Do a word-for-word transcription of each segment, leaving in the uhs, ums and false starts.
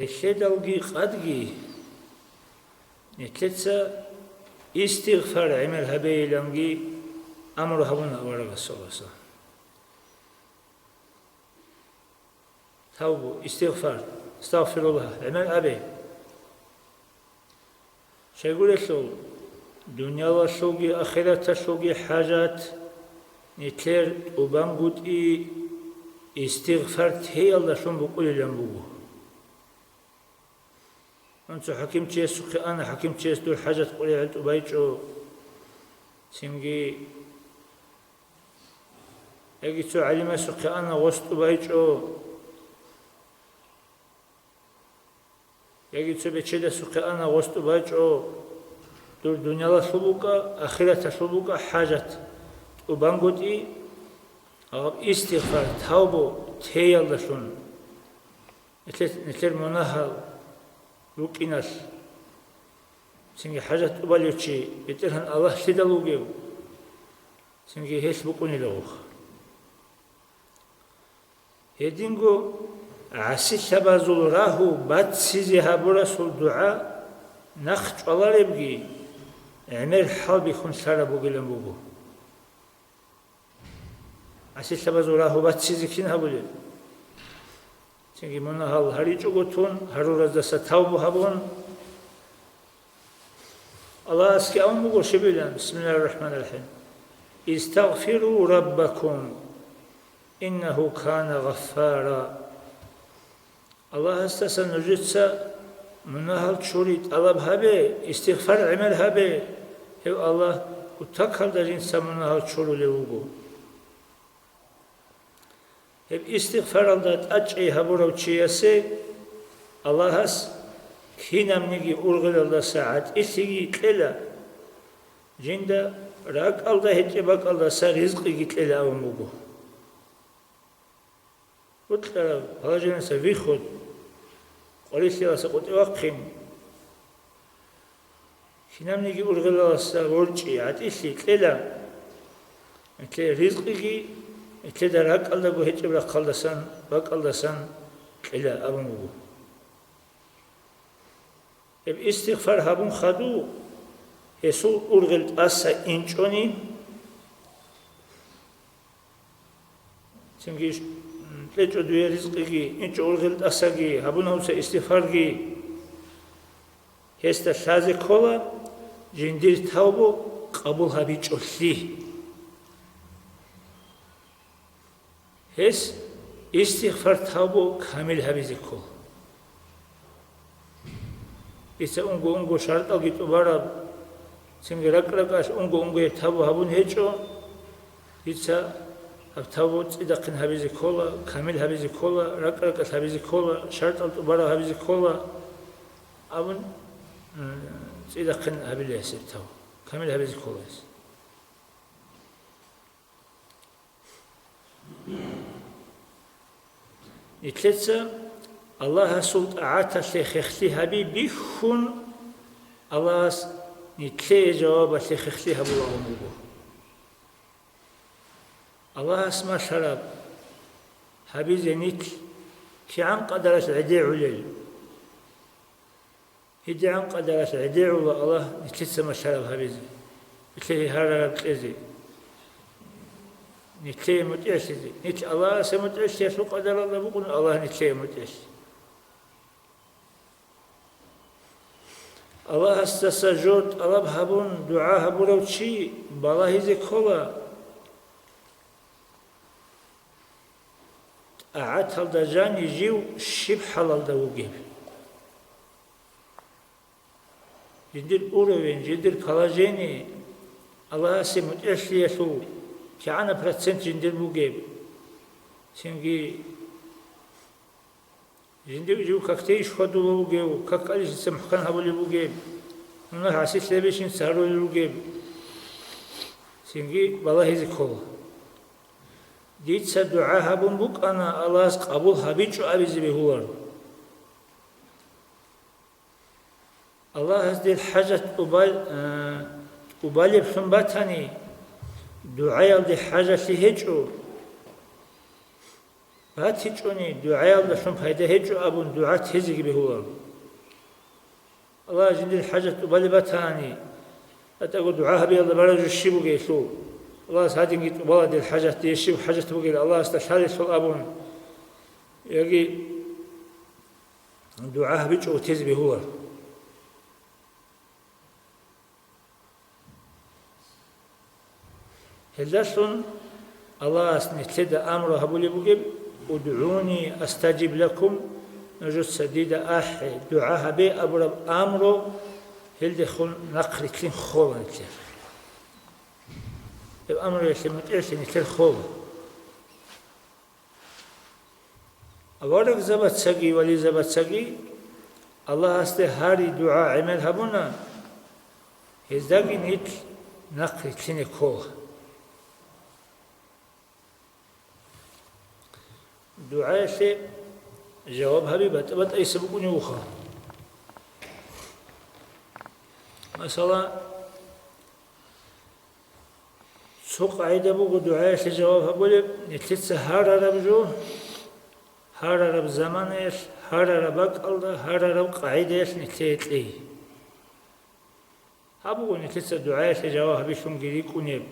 Гьелъедалги къадги нилъеца истигъфар гӀемер гьабейиланги амру гьабуна аварагас, саллаллагьу гӀалайгьи ва саллам. Тавбу, истигъфар, астагъфируллагь гӀемер абе. Щайгурелъул, дуниялалъулги ахираталъулги хӀажат нилъер тӀубангутӀи истигъфар теялдалъун букӀунилан буго. Ун цо хӀакимчиясухъе ана, хӀакимчияс дур хӀажат къваригӀел тӀубайчӀо. Цинги яги цо гӀалимасухъе ана, гъос тӀубайчӀо. Яги цо бечедасухъе ана, гъос тӀубайчӀо. Дур дуниялалъул букӀа, ахираталъул букӀа хӀажат тӀубангутӀи, гьаб истигъфар, тавбу теялдалъун. Нилъер, нилъер мунагьал рукӀиналъ, цинги хӀажат тӀубалев чи БетӀергьан Аллагьлъидал вугев, цинги гьелъ букӀунилагъухъ. Гьединго гӀасилъабазул рагьу баццизе гьабурасул дугӀа нахъ чӀваларебги гӀемер хӀалбихьун лъараб бугилан буго. ГӀасилъабазул рагьу баццизе кин гьабулеб? Цинги мунагьал гьаричӀого тун, гьарураздаса тавбу гьабун, Аллагьасги абун буго щибилан: «Бисмиллагьир рахӀманир рахӀим. Истагъфиру раббакум, иннагьу кана гъаффара». Аллагьасдаса нужеца мунагьал чури тӀалаб гьабе, истигъфар гӀемер гьабе, гьев Аллагь кутакалда жинца мунагьал чурулев вуго. Гьеб истигъфаралда тӀачӀей гьабурав чиясе Аллагьас кинабниги ургъелалдаса гӀатӀилъиги кьела, жинда ракӀалда гьечӀеб бакӀалдаса ризкъиги кьела абун буго. Бокьараб положениялдаса выход, къварилъиялдаса къотӀи вахъин, кинабниги ургъелалдаса ворчӀи, гӀатӀилъи кьела, гьелъие ризкъиги, гьелъеда ракӀалдаго гьечӀеб рахъалдасан, бакӀалдасан кьела абун буго. Гьеб истигъфар гьабун хадуб, гьесул ургъел тӀаса инчӀони, цинги кьечӀо дуе ризкъиги, инчӀо ургъел тӀасаги, гьабуна гьуса истигъфарги, гьесда лъазе ккола жиндир тавбу къабул гьабичӀолъи. Гьес истигъфар тавбу камил гьабизе ккола. Дица унго-унго шартӀалги тӀубараб, цинги ракӀ-ракӀалъ унго-унго гьеб тавбу гьабун гьечӀо, дица гьаб тавбу цӀидахъин гьабизе ккола, камил гьабизе ккола, ракӀ-ракӀалъ гьабизе ккола, шартӀал тӀубараб гьабизе ккола абун, м, цӀидахъин гьабила гьес гьеб тавбу, камил гьабизе ккола гьес. Нилъеца Аллагьасул тӀагӀаталъе хехлъи гьаби бихьун, Аллагьас нилъее жавабалъе хехлъи гьабулаан буго. Аллагьас малъараб гьабизе нилъ кигӀан къадаралъ гӀедегӀулел. КигӀан къадаралъ гӀедегӀула Аллагь нилъеца малъараб гьабизе, нилъее гьарараб кьезе, нилъее мутӀигӀлъизе. Нилъ Аллагьасе мутӀигӀлъиялъул къадаралда букӀун Аллагь нилъее мутӀигӀлъи. Аллагьасдаса жо тӀалаб гьабун, дугӀа гьабурав чи балагьизе ккола, тӀагӀаталда жанив жив щиб хӀалалда вугеб. Жиндир уровень, жиндир положение, Аллагьасе мутӀигӀлъиялъул кигӀанаб процент жиндир бугеб. Цинги жиндир жив какде иш хьвадулев вугев, как кӀалищинца мухӀкан гьабулев вугеб, мунагь гӀасилъабищинца гьарулел ругеб. Цинги балагьизе ккола. Дица дугӀа гьабун букӀана, Аллагьас къабул гьабичӀо абизе бегьуларо. Аллагьас дир хӀажат тӀубал-, э, тӀубалеблъун батани, дугӀаялде хӀажалъи гьечӀо. ГьатичӀони дугӀаялдалъун пайда гьечӀо абун дугӀа тезеги бегьуларо. Аллагьас жиндир хӀажат тӀубалеб батани, батӀаго дугӀа гьабиялда бараб жо щиб бугелъул, Аллагьас гьадинги тӀубала дир хӀажат, дие щиб хӀажат бугел Аллагьасда лъалелъул абун, яги дугӀа гьабичӀого тезе бегьуларо. Гьелдалъун Аллагьас нилъеда амру гьабулеб бугеб: «УдгӀуни астажиб лакум», нужеца дида ахӀе, дугӀа гьабе абураб амру, гьелдехун нахърилълъин хола нилъер. Гьеб амруялъе мутӀигӀлъи нилъер хола. Аварагзабацаги вализабацаги Аллагьасде гьари-дугӀа гӀемер гьабуна, гьездаги нилъ нахърилълъине ккола. ДугӀаялъе жаваб гьаби батӀа-батӀайса букӀунев вуха. Масала, цо къагӀида буго дугӀаялъе жаваб гьабулеб, нилъеца гьарараб жо, гьарараб заманаялъ, гьарараб бакӀалда, гьарараб къагӀидаялъ нилъее кьей. Гьаб буго нилъеца дугӀаялъе жаваб гьабилъунги рикӀкӀунеб,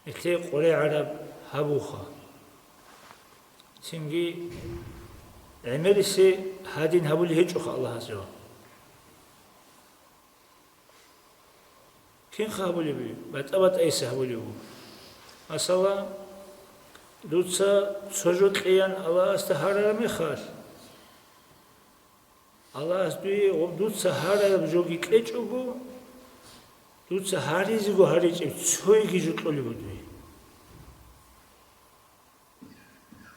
нилъее къоригӀараб гьабуха. Цинги гӀемерисе гьадин гьабулеб гьечӀоха Аллагьас жаваб. Кинха гьабулеб? БатӀа-батӀайса гьабулеб буго. Масала, дуца цо жо кьеян Аллагьасда гьарараб мехалъ, Аллагьас дуе гъоб-, дуца гьарараб жоги кьечӀого, дуца гьаризего гьаричӀеб цойги жо кьолеб буго дуе.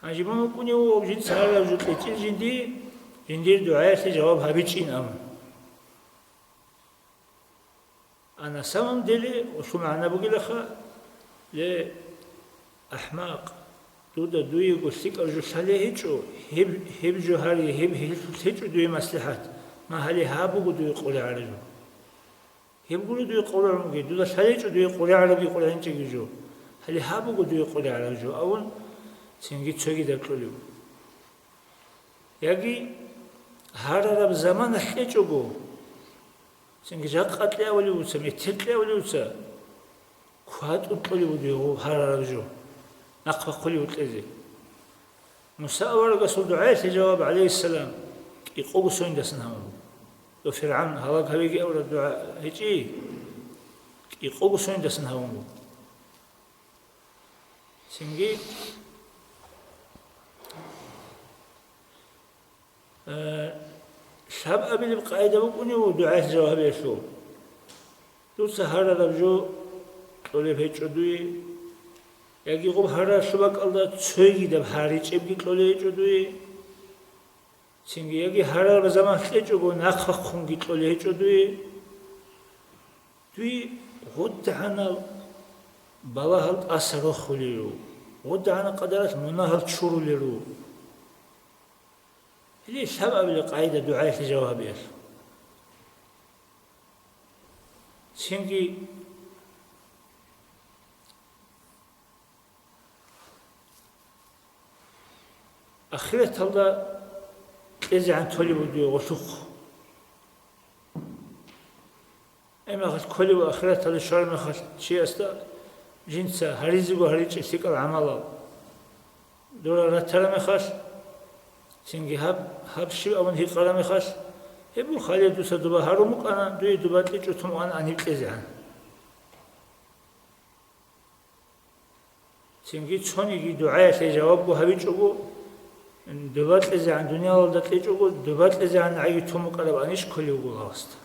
Гьанже мун вукӀунев вуго жинца гьарараб жо кьечӀин жинди, жиндир дугӀаялъе жаваб гьабичӀин абун. А на самом деле, гъолъул магӀна бугелаха, ле, ахӀмакъ, дуда дуего лъикӀаб жо лъалей гьечӀо, гьеб, гьеб жо гьари, гьеб гьелъулъ гьечӀо дуе маслихӀат, ма гьале гьаб буго дуе къоригӀараб жо. Гьеб гуро дуе къоригӀунги, дуда лъалей гьечӀо дуе къоригӀарабги къоригӀинчӀеги жо, гьале гьаб буго дуе къоригӀараб жо, абун цинги цогидаб кьолеб. Яги гьарараб замана кьечӀого, цинги жакъа кьеавулевуца, метер кьеавулевуца, кватӀун кьолеб буго гьарараб жо, нахъ бахъулев кьезе. Муса аварагасул дугӀаялъе жаваб, гӀалайгьиссалам, кӀикъого сониндасан гьабун буго. Дов ФиргӀавн гьалаг гьавеги авараг дугӀа гьечӀи, кӀикъого сониндасан гьабун буго. Цинги, э, лъабабилеб къагӀида букӀунев дугӀаялъе жаваб гьабиялъул. Дуца гьарараб жо кьолеб гьечӀо дуе, яги гъоб гьараралъул бакӀалда цойгидаб гьаричӀебги кьолеб гьечӀо дуе. Цинги яги гьарараб заман кьечӀого нахъ бахъунги кьолеб гьечӀо дуе. Дуе гъудагӀанал балагьал тӀаса рохулел руго, гъудагӀанал къадаралъ мунагьал чурулел руго. Гьеле лъабабилеб къагӀида дугӀаялъе жаваб гьабиялъул. Цинги ахираталда кьезегӀан толеб буго гъолъухъ. Гьеб мехалъ кколеб ахираталде щвараб мехалъ чиясда жинца гьаризего гьаричӀеб лъикӀал гӀамалал дора ратараб мехалъ, цинги гьаб, гьаб щиб абун гьикъараб мехалъ, гьеб буго, гьале дуца дуба гьарун букӀана, дуе дуба кьечӀо тун ван гьаниб кьезегӀан. Цинги цониги дугӀаялъе жавабго гьабичӀого, дуба кьезегӀан дуниялалда кьечӀого, дуба кьезегӀан гӀаги тун букӀараб анищ кколев вуго Аллагьасда.